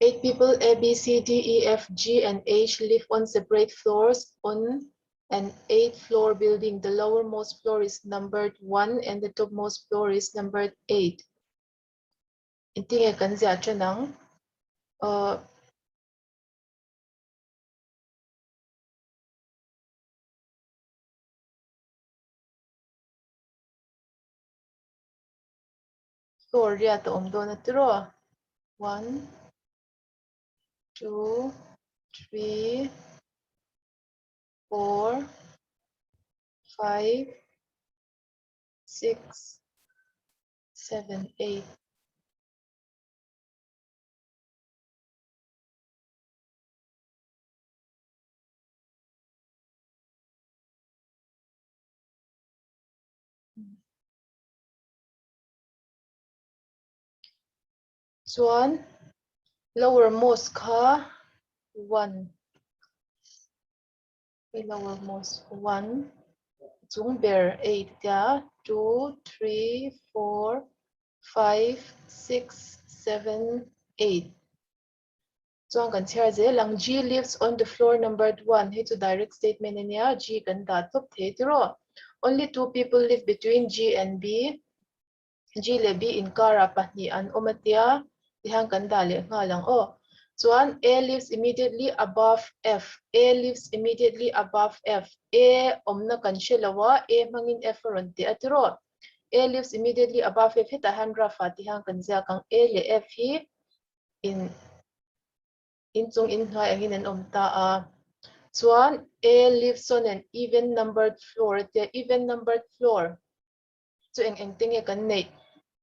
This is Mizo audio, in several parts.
Eight people A, B, C, D, E, F, G and H live on separate floors on an eight-floor building. The lowermost floor is numbered 1 and the topmost floor is numbered 8. Engtinge kan ziah ṭan ang? Uh, Floor riat a awm dawn a tiraw? One, two, three, four, five, six, seven, eight. Chuan lowermost kha one hei lowermost one chung ber eight tia two three four five six seven eight chuan kan chhiar zel ang G lives on the floor numbered one hei chu direct statement a nia G kan dah tawp thei tiraw only two people live between G and B G leh B inkarah pahnih an awm a tia tihian kan dah leh nghal ang aw chuan A lives immediately above F A lives immediately above F A awmna kan hre lo a A hmangin F a rawn teh a tiraw A lives immediately above F hetah hian rough ah tihian kan ziak ang A leh F hi in inchung inhnuai angin an awm ta a chuan A lives on an even numbered floor a tia even numbered floor chu eng eng te nge kan neih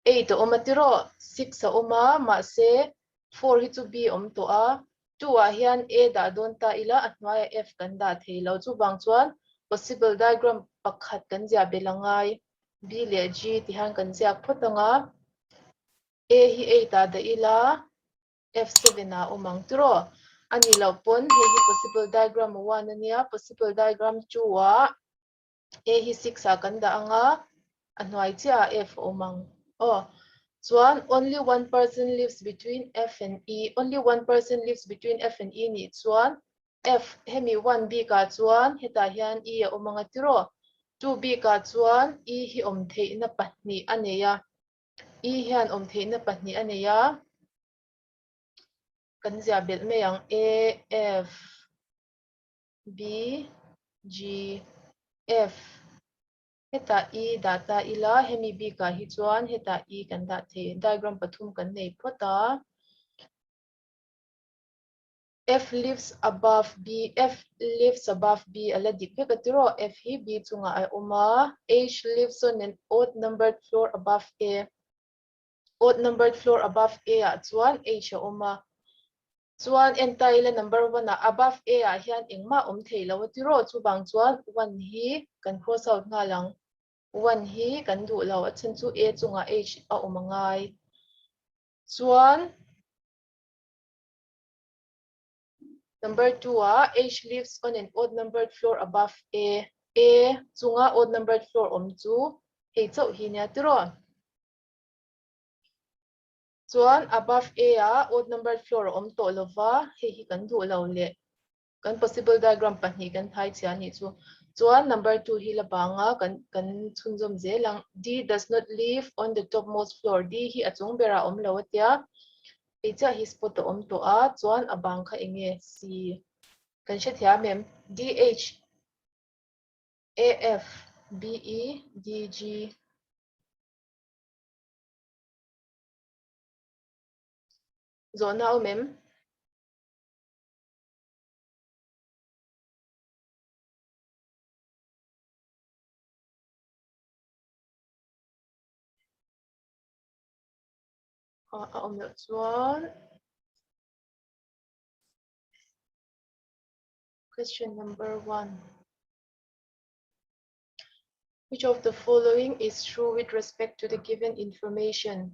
eight a awm a tiraw six a awm a mahse four hi chu B awm tawh a two ah hian A dah dawn ta ila a hnuaiah F kan dah thei lo chuvang chuan possible diagram pakhat kan ziah belh a ngai B leh G ti hian kan ziak phawt ang a. A hi eight ah dah ila F7 ah awm ang tiraw? A nih loh pawn hei hi possible diagram one a nia, possible diagram two ah A hi six ah kan dah ang a, a hnuai chiah ah F a awm ang. Aw, chuan only one person lives between F and E, only one person lives between F and E nih chuan F hemi one bik ah chuan hetah hian E a awm ang a tiraw? Two bik ah chuan E hi awm theihna pahnih a nei a. I hian awm theihna pahnih a nei a, kan ziah belh mai ang A, F, B, G, F. Hetah I dah ta ila, hemi bikah hi chuan hetah I kan dah thei. Diagram pathum kan nei phawt a. F lives above B, F lives above B a la dik vek a tiraw? F hi B chungah a awm a, H lives on an odd numbered floor above A, odd numbered floor above A ah chuan H a awm a, chuan en ta ila number one ah above A ah hian engmah awm thei lo a tiraw? Chuvang chuan one hi kan cross out nghal ang, one hi kan duh lo a chhan chu A chungah H a awm a ngai. Chuan. Number 2 ah H lives on an odd numbered floor above A. A chunga odd numbered floor awm chu hei chauh hi nia tiraw. Chuan above A ah odd numbered floor a awm tawh lova hei hi kan duh lo leh kan possible diagram pahnih kan thai chhia anih chu. Chuan number 2 hi la banga kan kan chhunzawm zel ang. D does not live on the topmost floor. D hi a chung berah awm lo a tia. Hei chiah hi spot a awm tawh a, chuan a bang kha eng nge C kan hrethiam em? D H A F B E D G Zawhna a awm em? A awm loh chuan question number one. Which of the following is true with respect to the given information?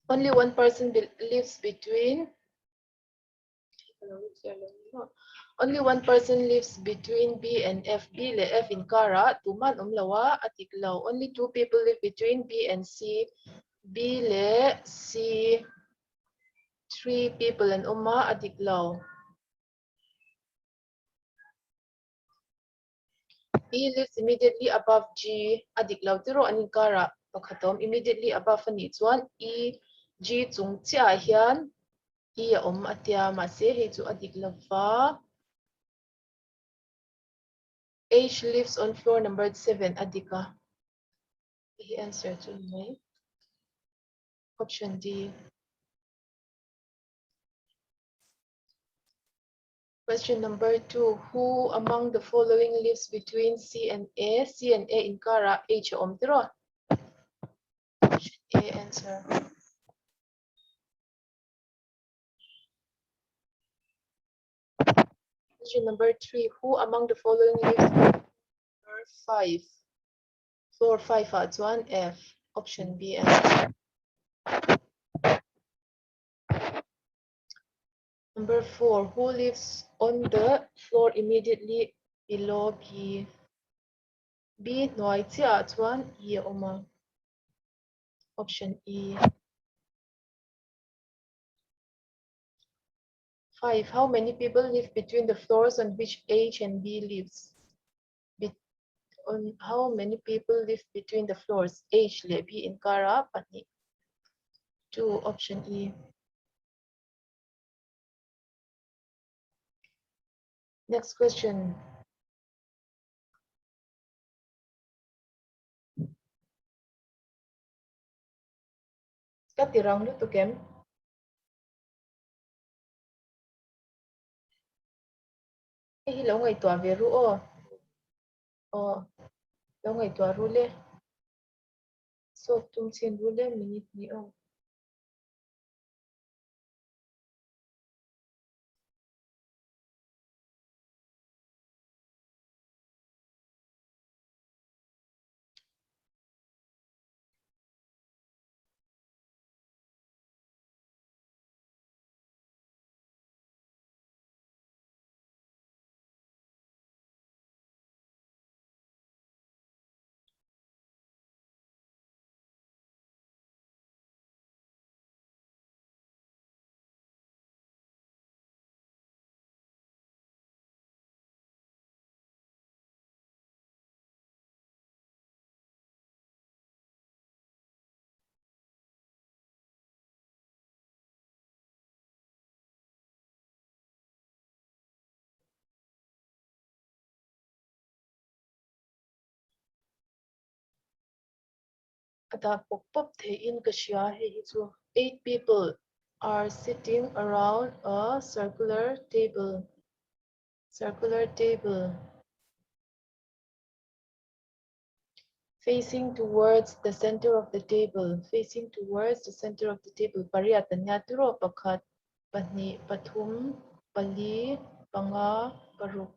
Only one person lives between Only one person lives between B and F. B leh F inkarah tuman awm lo a, a dik lo. Only two people live between B and C. B leh C. 3 people an awm a, a dik lo. E lives immediately above G, a dik lo tiraw an inkarah pakhat a awm. Immediately above a nih chuan E, G chung chiah ah hian E a awm a tia, mahse hei chu a dik lo va. H lives on floor number 7 a dik a. Hei hi answer chu ni mai. Option D. Question number 2. Who among the following lives between C and A? C and A inkarah H a awm tiraw? Option A answer. Question number 3. Who among the following lives floor 5? Floor 5 ah chuan F. Option B answer. Number 4. Who lives on the floor immediately below B? B hnuai chiah ah chuan E a awm a. Option E. 5. How many people live between the floors on which H and B lives? Be on how many people live between the floors? H leh B inkar ah pahnih. 2. Option E. Next question. Ka ti rang lutuk em? Hei hi lo ngaihtuah ve ru aw. Aw, lo ngaihtuah ru le. Sawp tum chhin ru le minute ni aw. A dah pawp pawp theihin ka hria hei hi chu. Eight people are sitting around a circular table. Circular table. Facing towards the center of the table. Facing towards the center of the table. Pariat an nia tiraw pakhat, pahnih, pathum, pali, panga, paruk,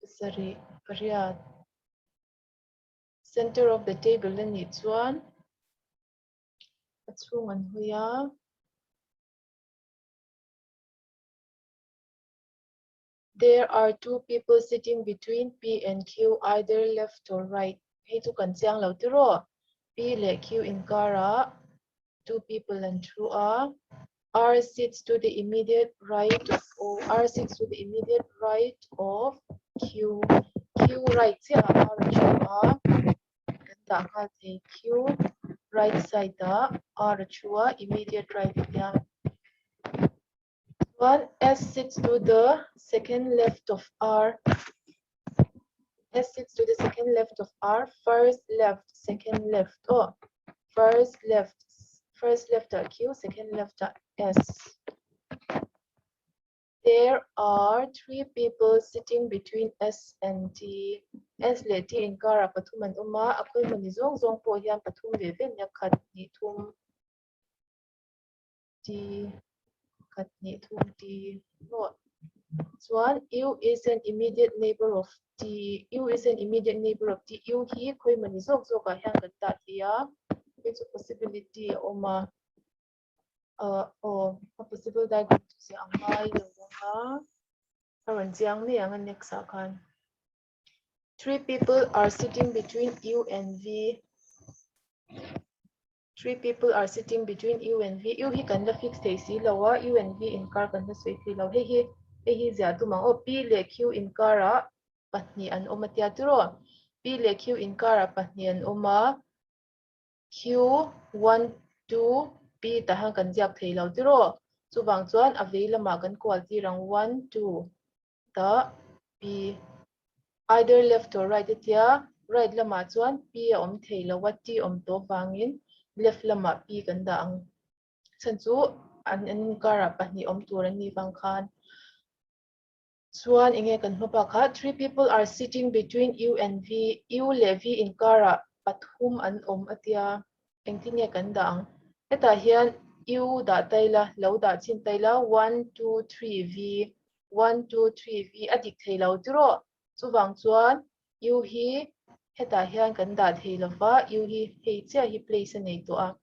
pasarih, pariat. Center of the table a nih chuan a chhung an hawi a. There are two people sitting between P and Q either left or right. Hei chu kan chiang lo tiraw? P leh Q inkarah two people an thu a. R sits to the immediate right of O. R sits to the immediate right of Q. Q right chiah ah R a thu a. Kan dah nghal thei Q right side ah R a thu a, immediate right a nia. Chuan S sits to the second left of R. S sits to the second left of R, first left, second left. Oh, first left, first left ah Q, second left ah S. There are three people sitting between S and T. S leh T inkarah pathum an awm a, a khawimawni zawng zawng pawh hian pathum ve ve nia khat hnih thum. T khat hnih thum T maw chuan U is an immediate neighbor of T U is an immediate neighbor of T U hi khawi mani zawk zawk ah hian kan dah thei a hei chu possibility a awm a ah aw a possible diagram chu ziah ang ngai lo ang a a rawn chiang mai ang a next ah khan. Three people are sitting between U and V. Three people are sitting between U and V. U hi kan la fix thei si lo a, U and V inkar kan la sawi thei lo. Hei hi hei hi ziah tum ang aw. P leh Q inkarah pahnih an awm a tia tiraw? P leh Q inkarah pahnih an awm a, Q one two P tah hian kan ziak thei lo tiraw? Chuvang chuan a vei lamah kan kual tir ang one two tah P either left or right a tia right lamah chuan P a awm thei lo a T awm tawh vangin left lamah P kan dah ang chhan chu an an inkarah pahnih awm tur an nih vang khan chuan enge kan hma bak kha three people are sitting between U and V U leh V inkarah pathum an awm a tia engtin nge kan dah ang hetah hian U dah ta ila lo dah chhin ta ila one two three V One, two, three, V a dik thei lo tiraw? Chuvang chuan U hi hetah hian kan dah thei lo va, U hi hei chiah hi place a nei tawh a.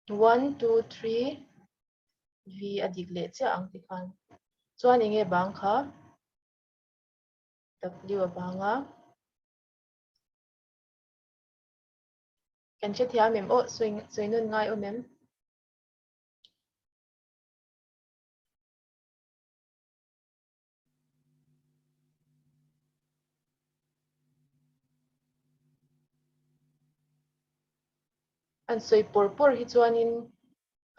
One, two, three, V a dik leh chiah ang tikhan. Chuan eng nge bang kha? W a bang a. Kan hrethiam em? Aw, sawi nawn ngai awm em? An sawi pawr pawr hi chuanin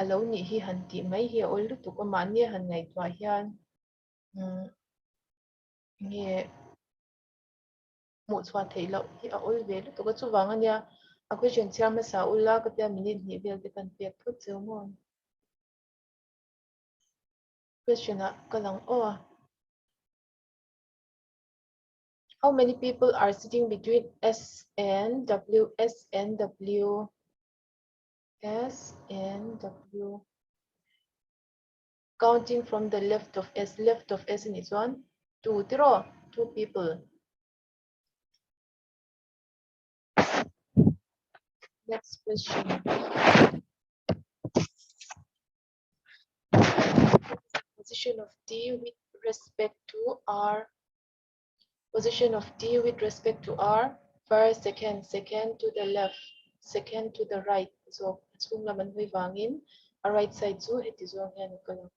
a lo nih hi han tih mai hi a awl lutuk a, mahni a han ngaihtuah hian nge hmuh chhuah theih loh hi a awl ve lutuk a, chuvang ania a question chhiar hmasa ula ka tia minute hnih vel te kan pek phawt cheu maw? Question ah ka lang aw a. How many people are sitting between S and W, S and W, S and W? Counting from the left of S, left of S ni chuan 2 tiraw, 2 people. Next question. Position of T with respect to R. Position of T with respect to R. First, second, second to the left, second to the right. So, chhung lam an hawi vangin a right side chu heti zawng hian a kal ang.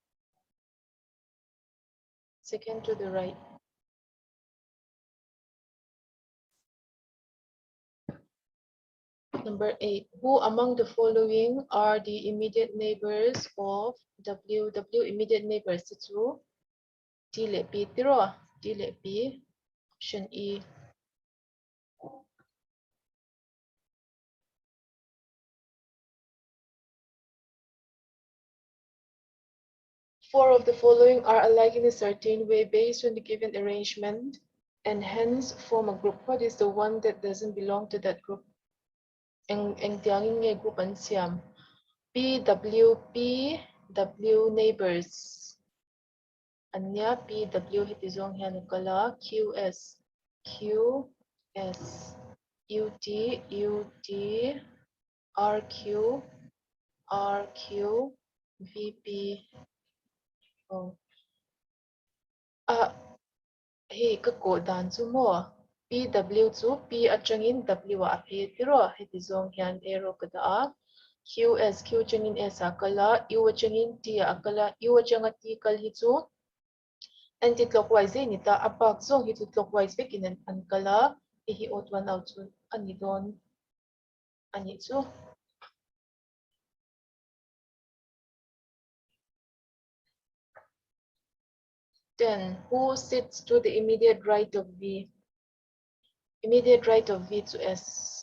Second to the right. Number 8. Who among the following are the immediate neighbors of W? W immediate neighbors te chu T leh P tiraw? T leh P. Option E. Four of the following are alike in a certain way based on the given arrangement and hence form a group. What is the one that doesn't belong to that group? Eng eng tiangin nge group an siam? P W P W neighbors an nia P W heti zawng hian a kal a Q S Q S U T U T RQ RQ VP aw a hei ka kawh dan chu maw PW chu P atangin W ah a phei tiraw heti zawng hian arrow ka dah a QS Q atangin S ah a kal a U atangin T ah a kal a U atanga T kal hi chu anti clockwise a ni ta a bak zawng hi chu clockwise vekin an kal a hei hi odd one out chu a ni dawn. a nih chu. Ten, who sits to the immediate right of V? Immediate right of V chu S.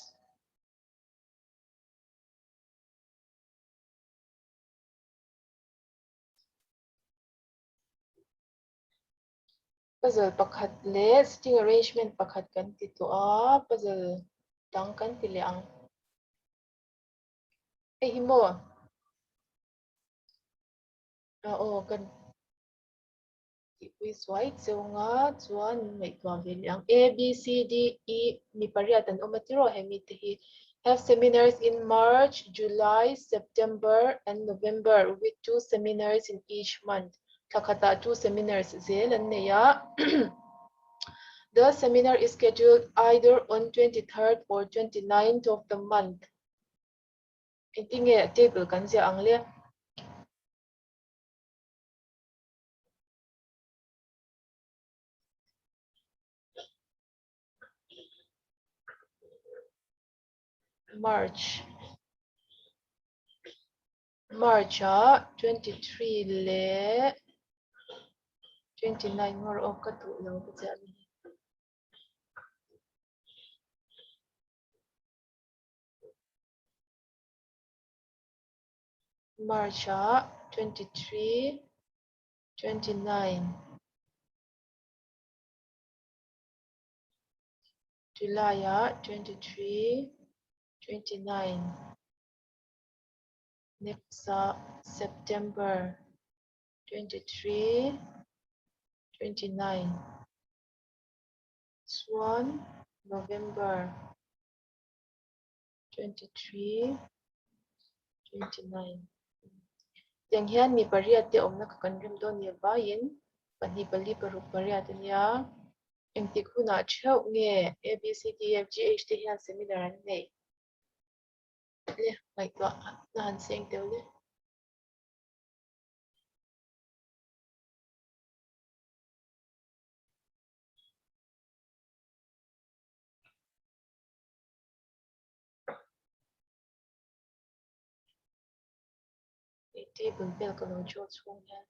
Puzzle pakhat leh sitting arrangement pakhat kan ti tawh a, puzzle dang kan ti leh ang. Hei hi maw? A aw kan tihpui suai cheu nga chuan min ngaihtuah ve leh ang. A, B, C, D, E mi pariat an awm a tiraw he mite hi. Have seminars in March, July, September and November with two seminars in each month. Thla khatah two seminars zel an nei a. The seminar is scheduled either on 23rd or 29th of the month. Engtinge table kan ziah ang le? March March ah 23 leh 29 ngawr aw ka duh lo ka chiah ni. March ah 23 29 July ah 23 29 Next ah September 23 29 Chuan November 23 29 Tiang hian mi pariat te awmna kha kan rem dawn nia vaiin pahnih pali paruk pariat a nia. Engtik hunah theuh nge A B C D E F G H te hian seminar an neih le ngaihtuah na han seng teuh le. Hei table vel ka lo draw chhung hian.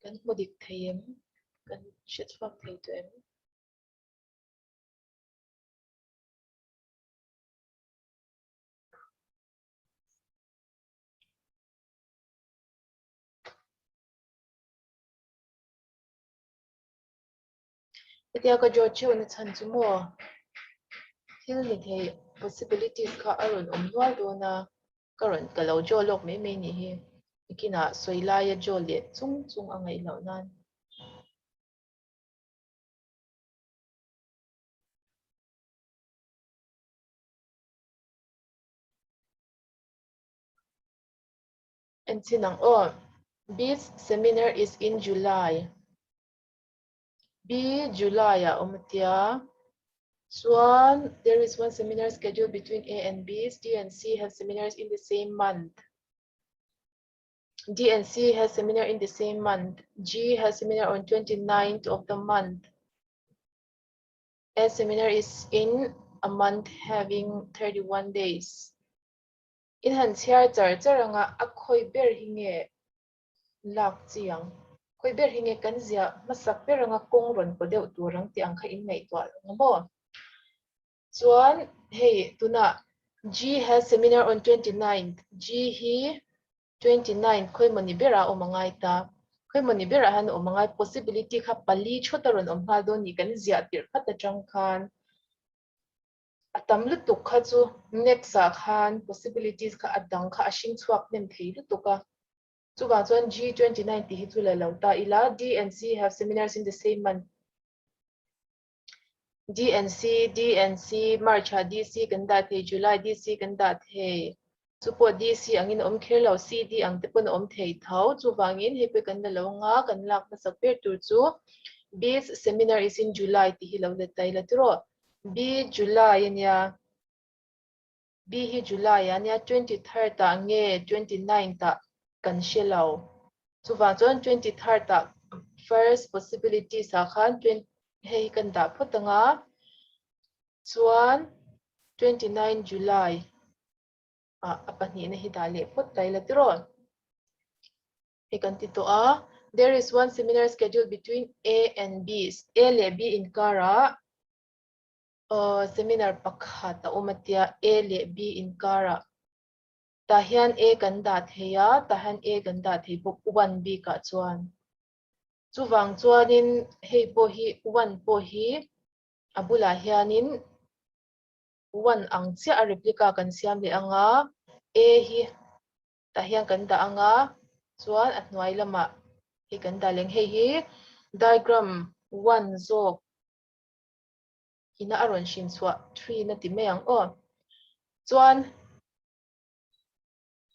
Kan hmu dik thei em? Kan hre chhuak thei tawh em? Hetia ka draw theuh na chhan chu maw thil ni thei possibilities kha a rawn awm nual dawn a, ka rawn ka lo draw lawk mai mai nih hi. Nikinah sawi laia draw leh chung chung a ngaih loh nan. Enchin ang aw. B's seminar is in July. B July ah awm atia. Chuan there is one seminar scheduled between A and B. D and C have seminars in the same month. D and C has seminar in the same month. G has seminar on 29th of the month. S seminar is in a month having 31 days. In han chhiar char char anga a khawi ber hi nge lak chi ang? Khawi ber hi nge kan ziah hmasak ber anga kawng rawn paw deuh tur ang tih ang kha in ngaihtuah lo ang maw? Chuan hei tunah G has seminar on 29th. G hi 29 khawi mawni berah a awm a ngai ta. Khawi mawni berah hian a awm a ngai. Possibility kha pali thawt a rawn awm nghal dawn ni kan ziah tirh khat atang khan a tam lutuk kha chu next ah khan possibilities kha a dang kha a hring chhuak hnem thei lutuk a. Chuvang chuan G29 tih hi chu la lo ta ila D and C have seminars in the same month. D and C, D and C, March ah DC kan dah thei, July DC kan dah thei. Chu pawh DC angin a awm kher lo, CD ang te pawn a awm thei tho. Chuvangin hei pawh kan la lo anga kan lak hmasak ber tur chu B's seminar is in July tih hi lo let ta ila tiraw. B July ania, B hi July ania, 23rd ah nge 29th ah kan hre lo. Chuvang chuan 23rd ah first possibilities ah khan hei hi kan dah phawt anga chuan 29 July ah a pahnihna hi dah leh phawt ta ila tiraw. Hei kan ti tawh a, there is one seminar scheduled between A and B, A leh B inkarah seminar pakhat a awm a tia, A leh B inkarah tah hian A kan dah thei a, tah hian A kan dah thei bawk one bikah chuan. Chuvang chuanin hei pawh hi one pawh hi a bulah hianin one ang chiah a replica kan siam leh ang a, A hi tah hian kan dah ang a, chuan a hnuai lamah hei kan dah leh ang. Hei hi diagram one zawk ina a rawn hrin chhuah three na ti mai ang aw. Chuan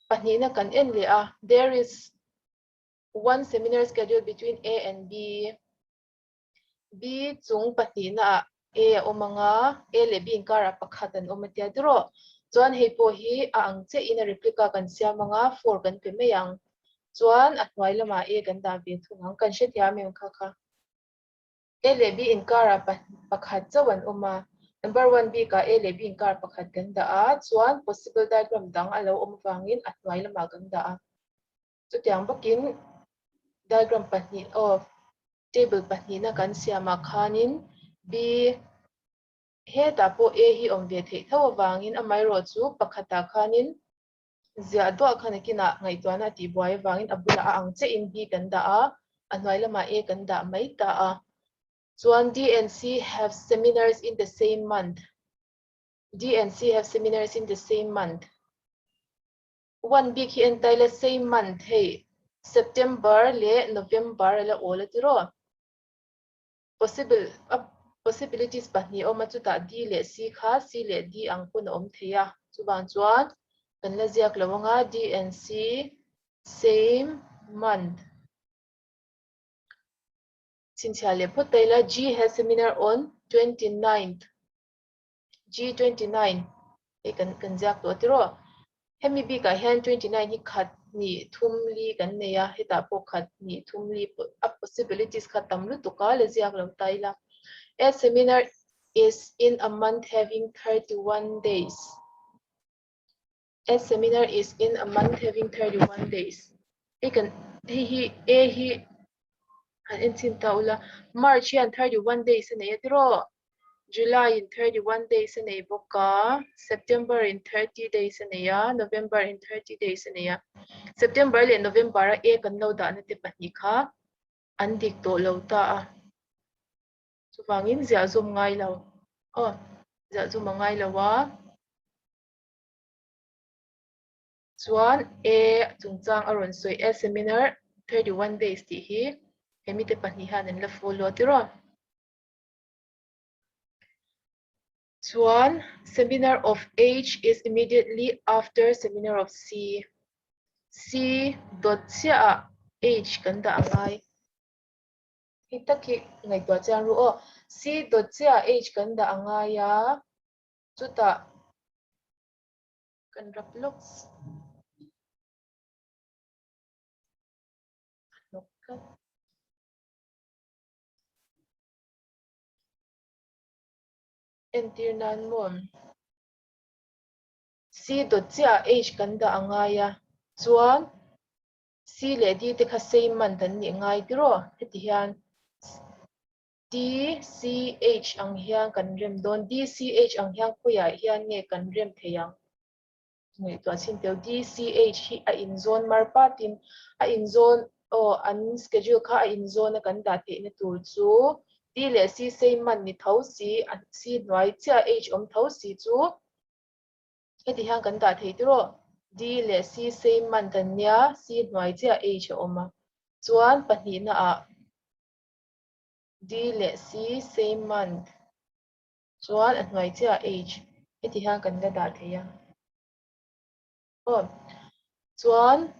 pahnihna kan en leh a, there is one seminar scheduled between A and B. B chung pahnihna ah A a awm ang a, A leh B inkarah pakhat an awm a tia tiraw. Chuan hei pawh hi a ang chiah in a replica kan siam ang a, four kan pe mai ang. Chuan a hnuai lamah A kan dah ve thung ang, kan hrethiam em kha kha. A leh B inkarah pakhat chauh an awm a, number one bikah A leh B inkar pakhat kan dah a, chuan possible diagram dang a lo awm avangin a hnuai lamah kan dah a. Chutiang bawkin diagram pahnih aw table pahnihna kan siamah khanin B hetah pawh A hi awm ve theih tho avangin amaherawh chu pakhatah khanin ziah duah khan nakinah ngaihtuahna a tihbuai avangin a bulah a ang chiahin B kan dah a, a hnuai lamah A kan dah mai ta a. Chuan D and C have seminars in the same month. D and C have seminars in the same month. One bik hi en taila same month hei September leh November a la awl a tiraw? Possible a possibilities pahnih a awm a chutah D leh C kha C leh D ang pawn a awm thei a chuvang chuan kan la ziak lo anga D and C same month chhinchhiah leh phawt taila G has seminar on 29th G29 hei kan kan ziak tawh tiraw hemi bikah hian 29 hi khat hnih thum li kan nei a hetah pawh khat hnih thum li a possibilities kha tam lutuk a la ziak lo ta ila a seminar is in a month having 31 days a seminar is in a month having 31 days hei kan hei hi a hi han enchhin ta ula March hian 31 days a nei a tiraw July in 31 days a nei bawk a, September in 30 days a nei a, November in 30 days a nei a. September leh November a A kan lo dahna te pahnih kha an dik tawh lo ta a. Chuvangin ziah zawm ngai lo. Aw, ziah zawm a ngai lo a. Chuan A chungchang a rawn sawi A seminar 31 days tih hi hemi te pahnih hian an la follow tiraw. Chuan seminar of H is immediately after seminar of C. C dawt chiah ah H kan dah a ngai. Hei tak hi ngaihtuah chiang ru aw. C dawt chiah ah H kan dah a ngai a, chutah kan rap lawks. A hnawk tlat. Entir nan maw? C dawt chiah ah H kan dah a ngai a, chuan C leh D te kha same month an nih ngai tiraw? Heti hian D, C, H ang hian kan rem dawn. D, C, H ang hian khawiah hian nge kan rem thei ang? Ngaihtuah chhin teu DCH hi a inzawn mar patin a inzawn aw an schedule kha a inzawn a kan dah theihna tur chu D leh C same man ni tho si a C hnuai chiah H awm tho si chu heti hian kan dah thei tiraw D leh C same man kan nia C hnuai chiah H a awm a chuan pahnihna ah D leh C same month. Chuan a hnuai chiah ah H heti hian kan la dah thei a. Aw. Chuan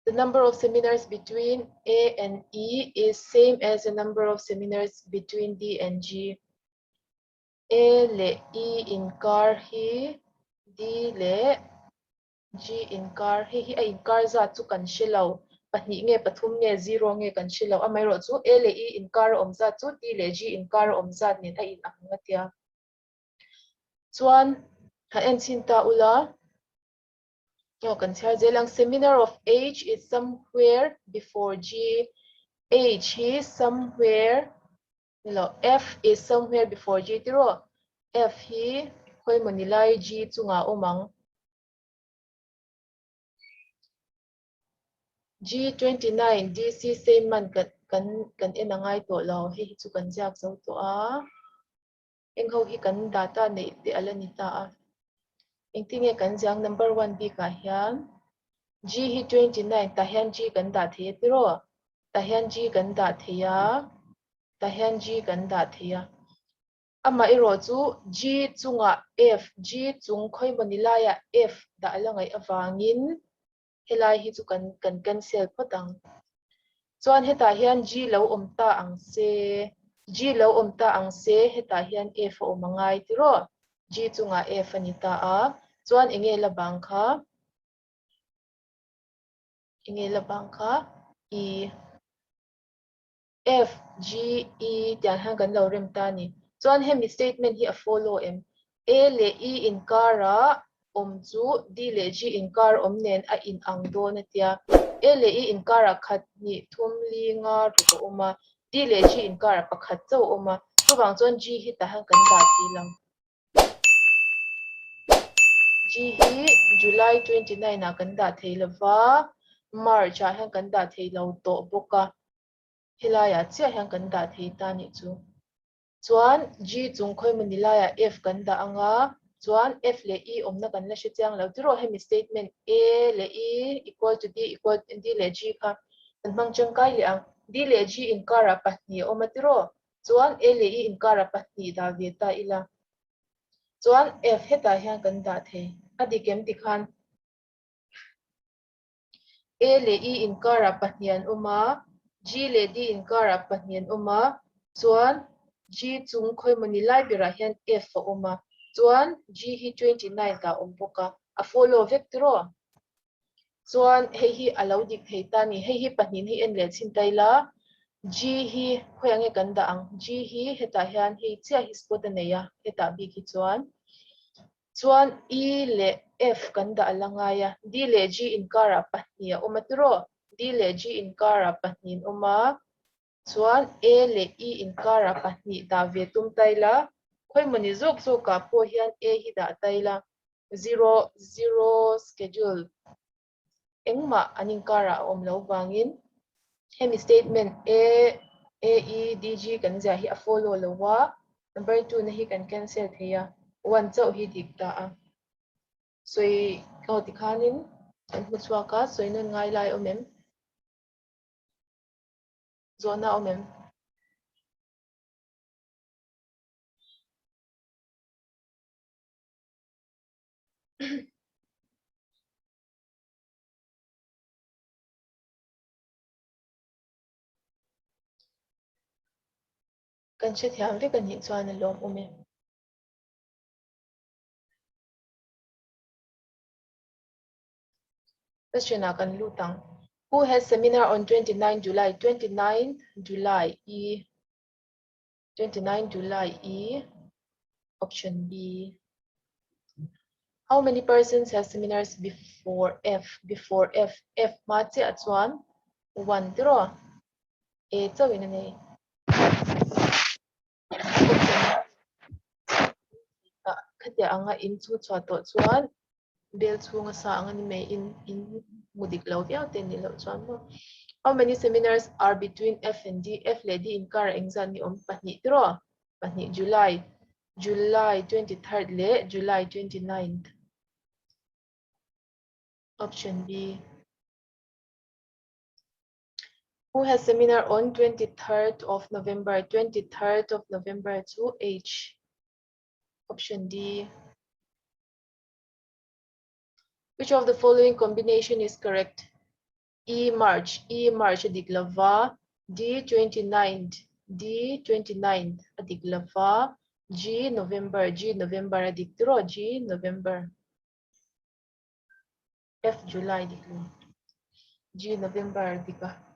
the number of seminars between A and E is same as the number of seminars between D and G. A leh E inkar hi D leh G inkar hei hi a inkar zat chu kan hre lo, pahnih nge pathum nge zero nge kan hre lo, amaherawhchu A leh E inkar a awm zat chu D leh G inkar a awm zat nen a in ang a tia. Chuan han en chhin ta ula, aw kan chhiar zel ang, seminar of H is somewhere before G, H hi somewhere Ni lo, F is somewhere before G tiraw? F hi khawi ni lai G chungah awm ang. G 29 DC same month kan kan kan en a ngai tawh lo, hei hi chu kan ziak zo tawh a. Eng ho hi kan data neih te a la ni ta a. Engtinge kan ziak number one bikah hian G hi 29 tah hian G kan dah thei a tiraw? Tah hian G kan dah thei a, tah hian G kan dah thei a. Amah erawh chu G chungah F, G chung khawi maw ni laiah F dah a la ngaih avangin helai hi chu kan kan cancel phawt ang. Chuan hetah hian G lo awm ta ang se, G lo awm ta ang se hetah hian F a awm a ngai tiraw? G chungah F a ni ta a, chuan eng nge la bang kha? Eng nge la bang kha? E F G E tiang hian kan lo rem ta a ni. Chuan hemi statement hi a follow em? A leh E inkarah awm chu D leh G inkar awm nen a in ang dawn a tia. A leh E inkarah khat hnih thum li nga ruk a awm a, D leh G inkarah pakhat chauh a awm a, chuvang chuan G hi tah hian kan dah thei lo. G hi July 29 ah kan dah thei lo va, March ah hian kan dah thei lo tawh bawk a, helaiah chiah hian kan dah thei ta nih chu. Chuan G chung khawi mawni laiah F kan dah ang a, chuan F leh E awmna kan la hre chiang lo. Tiraw hemi statement A leh E equal to D equal D leh G kha kan hmang tangkai leh ang. D leh G inkarah pahnih a awm a tiraw? Chuan A leh E inkarah pahnih dah ve ta ila. Chuan F hetah hian kan dah thei. A dik em tikhan A leh E inkarah pahnih an awm a, G leh D inkarah pahnih an awm a, chuan G chung khawi mawni lai berah hian F a awm a, chuan G hi 29 tah a awm bawk a, a follow vek tiraw? Chuan hei hi a lo dik thei ta a ni, hei hi pahnihin hei en leh chhin ta ila, G hi khawiah nge kan dah ang? G hi hetah hian hei chiah hi spot a nei a, hetah bik hi chuan. Chuan E leh F kan dah a la ngai a, D leh G inkarah pahnih a awm a tiraw? D leh G inkarah pahnih an awm a, chuan A leh E inkarah pahnih dah ve tum ta ila, khawimawni zawk zawkah pawh hian A hi dah ta ila, zero, zero schedule engmah an inkarah a awm loh vangin hemi statement A, A, E, D, G kan ziah hi a follow lo a, number 2 na hi kan cancel thei a, 1 chauh hi dik ta a. Sawi aw tikhanin kan hmu chhuak a, sawi nawn ngai lai awm em? Zawhna awm em? Kan hrethiam vek a nih chuan a lawmawm e. Question ah kan lut ang. Who has seminar on 29 July? 29 July E. 29 July E. Option B. How many persons have seminars before F? Before F. F hma chiah chuan 1 tiraw? A chauhin a nei. Khatiang anga in chu chhuah tawh chuan bel chhunga sa ang a ni mai in in hmu dik lo viau te nih loh chuan maw. How many seminars are between F and D? F leh D inkar ah engzat ni awm? Pahnih tiraw? Pahnih July July 23rd leh July 29th. Option B. Who has seminar on 23rd of November? 23rd of November chu H. Option D. Which of the following combination is correct? E March, E March a dik lova, D 29th, D 29th a dik lova, G November, G November a dik tiraw, G November. F July dik lo. G November a dik a.